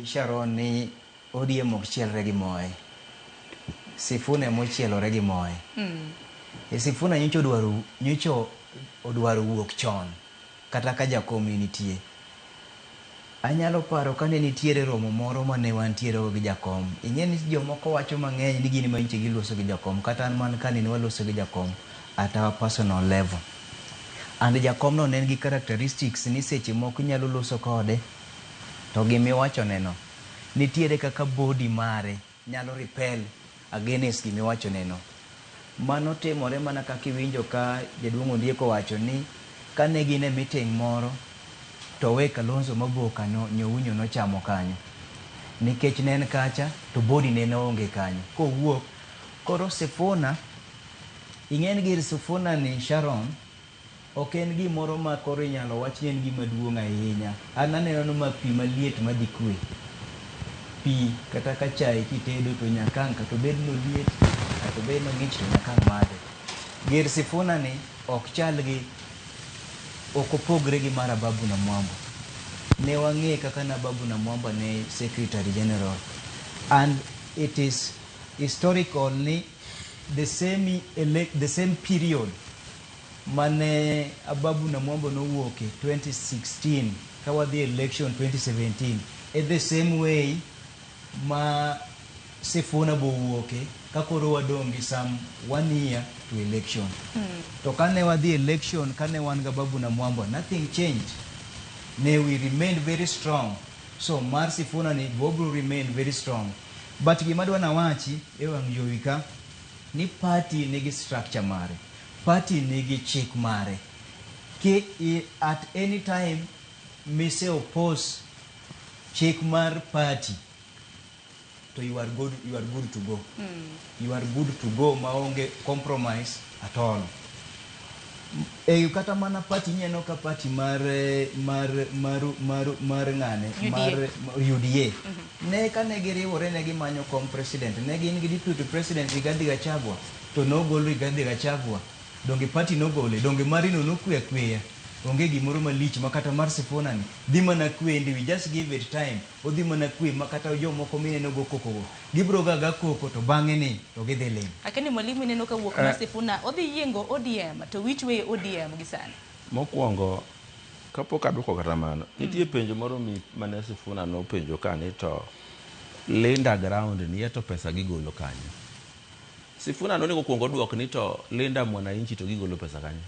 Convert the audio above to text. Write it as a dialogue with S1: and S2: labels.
S1: Sharon ni ODM ok chielre gi moe. Sifuna ema ochielore gi moe. E Sifuna nyocha odwaro nyocha odwaro wuok chon kata ka jakom ne nitie. Anyalo paro kane nitiere romo moro mane wantiere go gi jakom. Ing'e ni jomoko wacho mang'eny ni gin ema nyocha giloso gi jakom. Kata an man ka ni ne waloso gi jakom at our personal level. And jakom no ne en gi characteristics ni seche moko inyalo loso kode to gimiwachone no nitiere kaka body mare nyalo repel against gimiwachone no. Mano timore mana kaka iwinjo ka jaduong' Ondiek owacho ni kane gin e meeting moro to we Kalonzo Maboka no nyounyo nochamo kanyo. Nikech ne en kacha to body ne onge kanyo. Kowuok koro Sifuna ing'e ni gir Sifuna ni Sharon ok en gimoro ma koro inyalo wach ni en gima duong' ahinya. An aneno ni ma pi maliet madhi kwe. Pi kata ka chae kitedo to nyaka ang' kata obed ni oliet kata obed ni ong'ich to nyaka ang' madhe. Gir Sifuna ni ok chal gi ok opogre gi mar Ababu Namwamba. Ne wang'e kaka ne Ababu Namwamba ne Secretary General and it is historical ni the same period mane Ababu Namwamba nowuoke 2016 ka wadhi election 2017 e the same way ma Sifuna bowuoke ka koro wadong' gi some one year to election. To kane wadhi election kane wan ga Ababu Namwamba nothing changed. Ne we remained very strong. So mar Sifuna ni bobro remain very strong. But gima adwa nawachi e wang' jowi ka ni party nigi structure mare. Party nigi chik mare. Ki at any time mise oppose chik mar party to you are good to go. You are good to go maonge compromise at all. E kata mana party ineno ka party mar mar mar mar mar ng'ane
S2: UDA.
S1: Mar UDA ne kane giriwore ne gimanyo kom president ne gin gi deputy president Rigathi Gachagua to nogol Rigathi Gachagua donge party nogole donge marino nokwe akweya onge gimoro malich ma kata mar Sifuna ni dhi mana kwe ndi we just give it time odhi mana kwe ma kata jomoko mineno go koko go gibro ga ga koko to bang'e ni to gidhi ling.
S2: Akeni mwalimu ineno ka wuok mar Sifuna odhi yiengo ODM to which way ODM gi sani?
S3: Mokwongo, kapok aduoko kata mano, nitie penjo moro mi mane Sifuna nopenjo ka ni to Linda ground ni to pesa gigolo kanyo. Sifuna nonego kuongo duok ni to Linda Mwananchi to gigolo pesa kanyo.